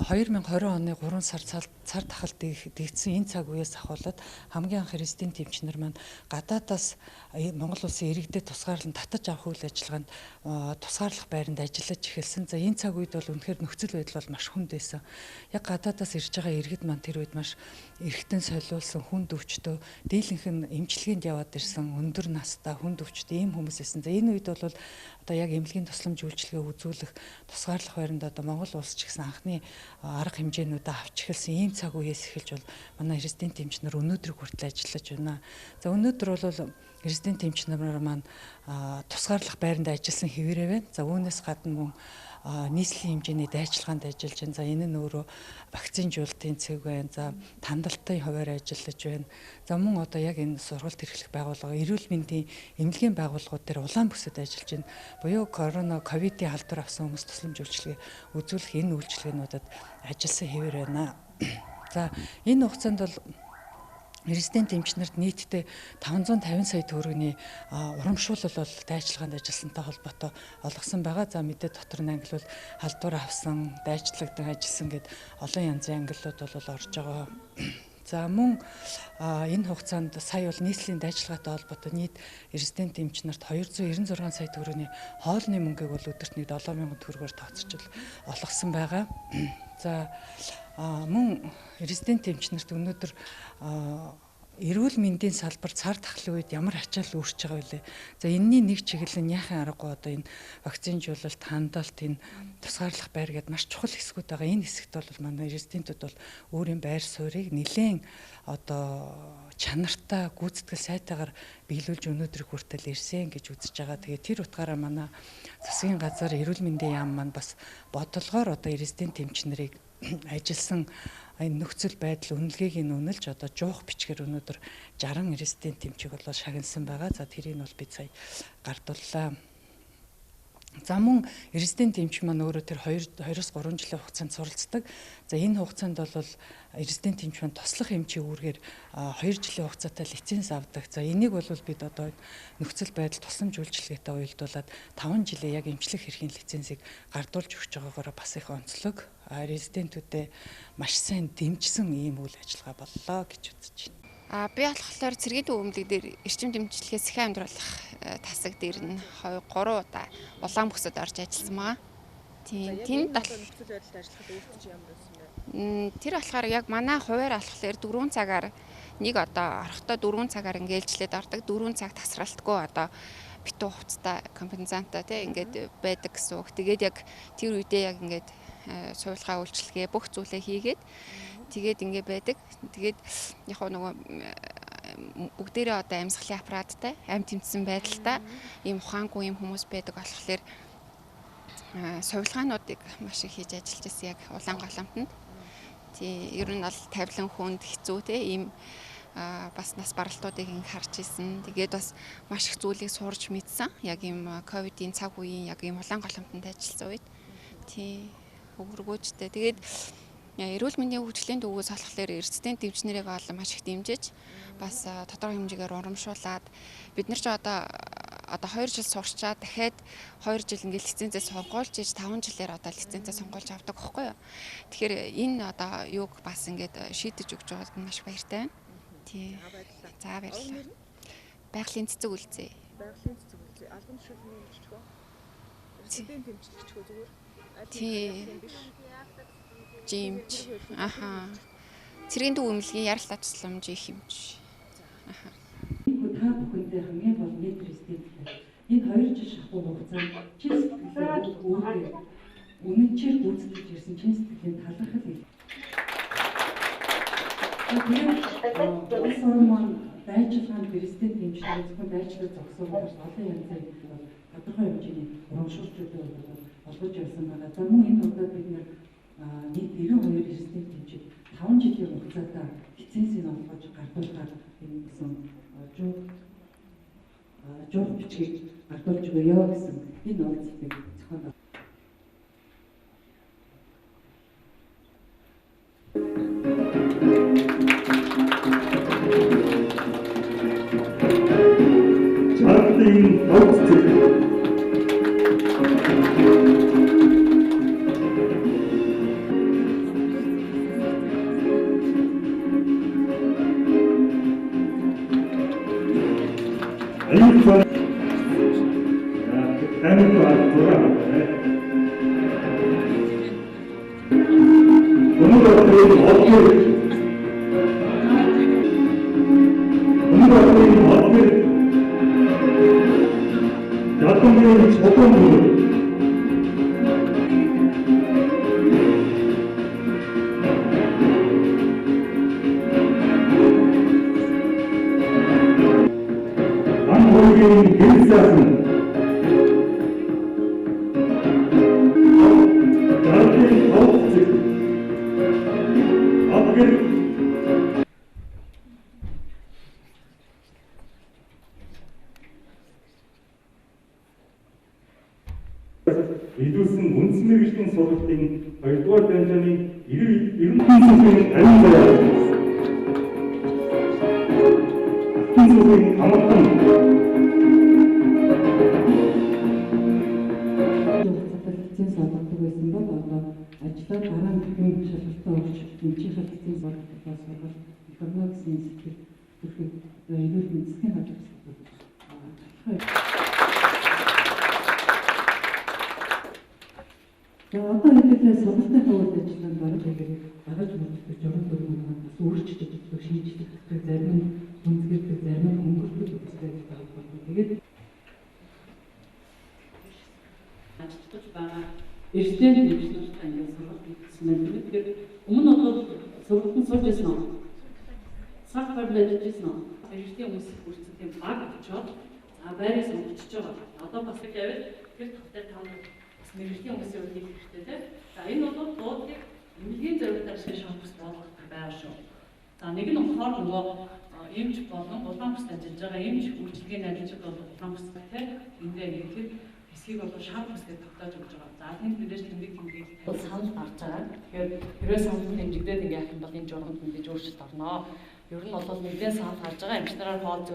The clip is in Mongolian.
2020 оны 3 сар цар тахал дэгдсэн энэ цаг үеэс ахуулаад хамгийн анх резидент эмч нар маань гадаадаас Монгол улсын иргэдэд тусгаарлан татаж авах үйл ажиллагаанд тусгаарлах байранд ажиллаж эхэлсэн. За, энэ цаг үед бол үнэхээр нөхцөл байдал бол маш хүнд байсан. Яг гадаадаас ирж байгаа иргэд маань тэр үед маш эргэтэн солиулсан, хүнд өвчтөө, дийлэнх нь эмчилгээнд яваад ирсэн, өндөр настай, хүнд өвчтөй ийм хүмүүс байсан. За, энэ үед бол одоо яг эмнэлгийн тусламж үйлчилгээ үзүүлэх тусгаарлах байранд одоо Монгол улс ч гэсэн анхны арга хэмжээнүүдээ авч эхэлсэн ийм цаг үеэс эхэлж бол манай резидент эмч нар өнөөдрийг хүртэл ажиллаж байна. За, өнөөдөр бол резидент эмч нар маань тусгаарлах байранд ажилласан хэвээрээ байна. За, үүнээс гадна мөн нийслэлийн хэмжээний дайчилгаанд ажиллаж байна. За, энэ нь өөрөө вакцинжуулалтын цэг байна. За, тандалтын хувиар ажиллаж байна. За, мөн одоо яг энэ сургалт эрхлэх байгууллага, эрүүл мэндийн эмнэлгийн байгууллагууд дээр улаан бүсэд ажиллаж байна. Буюу корона ковидын халдвар авсан хүмүүс тусламж үйлчилгээ үзүүлэх энэ үйлчилгээнүүдэд ажилласан хэвээр байна. За, энэ хугацаанд бол резидент эмч нарт нийтдээ 550 сая төгрөгийн урамшуулал бол дайчилгаанд ажилласантай холбоотой олгосон байгаа. За, мэдээ дотор нь ангилвал халдвар авсан, дайчлагдан ажилласан гэд олон янзын ангиллууд бол орж байгаа. За, мөн энэ хугацаанд сая бол нийслэлийн дайчилгаатай холбоотой нийт резидент эмч нарт 296 сая төгрөгийн хоолны мөнгийг бол өдөрт нэг 7000 төгрөгөөр тооцож олгосон байгаа. За, мөн резидент эмч нарт өнөөдөр эрүүл мэндийн салбар цар тахлын үед ямар ачаал үүсэж байгаа вэ? За, энэний нэг чиглэл нь яахын аргагүй одоо энэ вакцинжуулалт, хандалт, энэ тусгаарлах байр гэдээ маш чухал хэсгүүд байгаа. Энэ хэсэгт бол манай резидентүүд бол өөрийн байр суурийг нэлээд одоо чанартай, гүйцэтгэл сайтайгаар биелүүлж өнөөдрийг хүртэл ирсэн гэж үзэж байгаа. Тэгээ тэр утгаараа манай засгийн газар, эрүүл мэндийн яам маань бас бодлогоор одоо резидент эмч нарыг ажилласан энэ нөхцөл байдал үнэлгээг нь үнэлж одоо жуух бичгээр өнөөдөр 60 резидент эмчийг бол шагнасан байгаа. За, тэрийг бол би сая гардууллаа. За, мөн резидент эмч маань өөрөө тэр 2 2-оос 3 жилийн хугацаанд суралцдаг. За, энэ хугацаанд бол резидент эмч маань туслах эмчийн үүргээр 2 жилийн хугацаатай лиценз авдаг. За, энийг бол бид одоо нөхцөл байдал тусламж үйлчилгээтэй уялдуулаад 5 жилийн яг эмчлэх эрхийн лицензийг гардуулж өгч байгаагаараа бас их онцлог, резидентүүдэд маш сайн дэмжсэн ийм үйл ажиллагаа боллоо гэж үзэж байна. А би болохоор цэргийн төв эмнэлэг дээр эрчим дэмжлэгээ сэхэн амьдруулах тасаг дээр нь 2 3 удаа улаан бүсэд орж ажилласан байгаа. Тийм. Тэнд нөхцөл байдалд ажиллахад өөртөө чи ямар байсан бэ? Тэр болохоор яг манай хуваар болохоор 4 цагаар нэг одоо орохдоо 4 цагаар ингээйлжлээд ордог. 4 цаг тасралтгүй одоо битүү хувцастай, компенсантай тий ингээд байдаг гэсэн үг. Тэгээд яг тэр үедээ яг ингээд сувилгаа үйлчилгээ бүх зүйлээ хийгээд тэгээд ингээ байдаг. Тэгээд яг нөгөө бүгдээрээ одоо амьсгалын аппараттай, амь тэмцсэн байдалтай ийм ухаангүй юм хүмүүс байдаг болохоор сувилгаануудыг маш их хийж ажиллаж байсан яг улаан голомтонд. Тий, ер нь бол тавилан хүнд хэцүү те ийм бас нас баралтуудыг ингэ харж исэн. Тэгээд бас маш их зүйлийг сурч мэдсэн. Яг ийм ковидын цаг үеийн яг ийм улаан голомтонд ажилласан үед. Тий, өвөргөөжтэй. Тэгээд эрүүл мэндийн хөгжлийн төвөөс болохоор резидент эмчнэрийг бол маш их дэмжиж бас тодорхой хэмжээгээр урамшуулад бид нар ч одоо 2 жил сурчаад дахиад 2 жил ингээд лицензээ сонгуулж иж 5 жилээр одоо лицензээ сонгуулж авдаг байхгүй юу. Тэгэхээр энэ одоо юуг бас ингээд шийдэж өгч байгаад маш баяртай байна. Тий. За, баярлалаа. Байгалийн цэцэг үлзээ. Байгалийн цэцэг үлзээ. Албан тушаалын эмчилж үү? Резидент эмчилж үү зүгээр? Тий. Жимч. Аха. Цэргийн төв эмнэлгийн яралтай тусламж их эмч. Аха. Та бүхэндээ хамгийн гол нийт президент энэ 2 жил шахуу хугацаанд чин сэтгэлээ үүргээ үнэнчээр гүйцэтгэж ирсэн чин сэтгэлийн талархал. Тэгээд улс орон маань дайчилгаанд президент эмчнэрээ зөвхөн дайчлал зогсоог олон янзын тодорхой хэмжээний урамшууллуудыг олгож явсан байгаа. За, мөн энэ удаад бид нэр нийт 92 президент эмчид 5 жилийн хугацаатай лицензийг олгож гардуулахаар энэ гэсэн жуух бичгийг гардуулж өгье гэсэн энэ уулзалтыг зохион Чарлин Догцэг. Аюул зам. Амин 6. Өнөр өдрийн одгэр. Өнөр өдрийн одгэр. Ядамгийн чулуун бүр. Ан хоёрын гэр сайхан. Жаргалын тов цэг. Одгэр. Нийлүүлсэн үндсэн мэргэжлийн сургалтын 2 дугаар дамжааны 90 90 цэцгийн ариун заяа. Алтан сүхийн амархан. Хугацаатай лиценз олгодог байсан бол одоо ажлаа дараа нь дахин шалгалтаа өгч эмчийнхээ лиценз олгохлоо сургалт их орно гэсэн сэтгэл төрхийг одоо эрүүл мэндийн засгийн газар тодорхой. За одоо хэдүүлээ сургалтынхаа үйл ажиллагаанд баруун хэлээр дагаж мөрдөх журам дүрмүүд маань бас өөрчлөгдөж, шинжлэгддэг, зарим нь гүнзгийрдэг, зарим нь хөнгөрдөг байдалтай холбоотой. Тэгээд ажиллаж байгаа эрсдэл дэмжлэгтэй ингээд сургалт хийсэн байна. Тэгэхээр өмнө нь бол сургалтанд сурж байсан уу? Цаг барил ажиллаж байсан уу? Эрсдлийн хүмүүс үргэлжлэн тийм баг очоод за байрыг сонгочихж байгаа. Одоо бас их явал тэр тавтай там бас мэргэжлийн хүмүүсийн хувьд хийх хэрэгтэй тийм. За энэ бол буудлыг эмнэлгийн зорилгоор ашиглах шалбас болгох байгаа шүү. За нэг нь болохоор нөгөө эмч болон улаан бүсд ажиллаж байгаа эмч үйлчилгээний ажилчид бол улаан бүс тийм эндээ ингээд тэр хэсгийг бол шар бүс гэж тогтоож өгч байгаа. За тэнд мэдээж тэмдэг тэмдэг бол санал гарч байгаа. Тэгэхээр хэрвээ санал дэмжигдээд ингээд яах юм бол энэ журманд мэдээж өөрчлөлт орно. Ер нь бол нэгдээ санал гарч байгаа эмч нараар хоол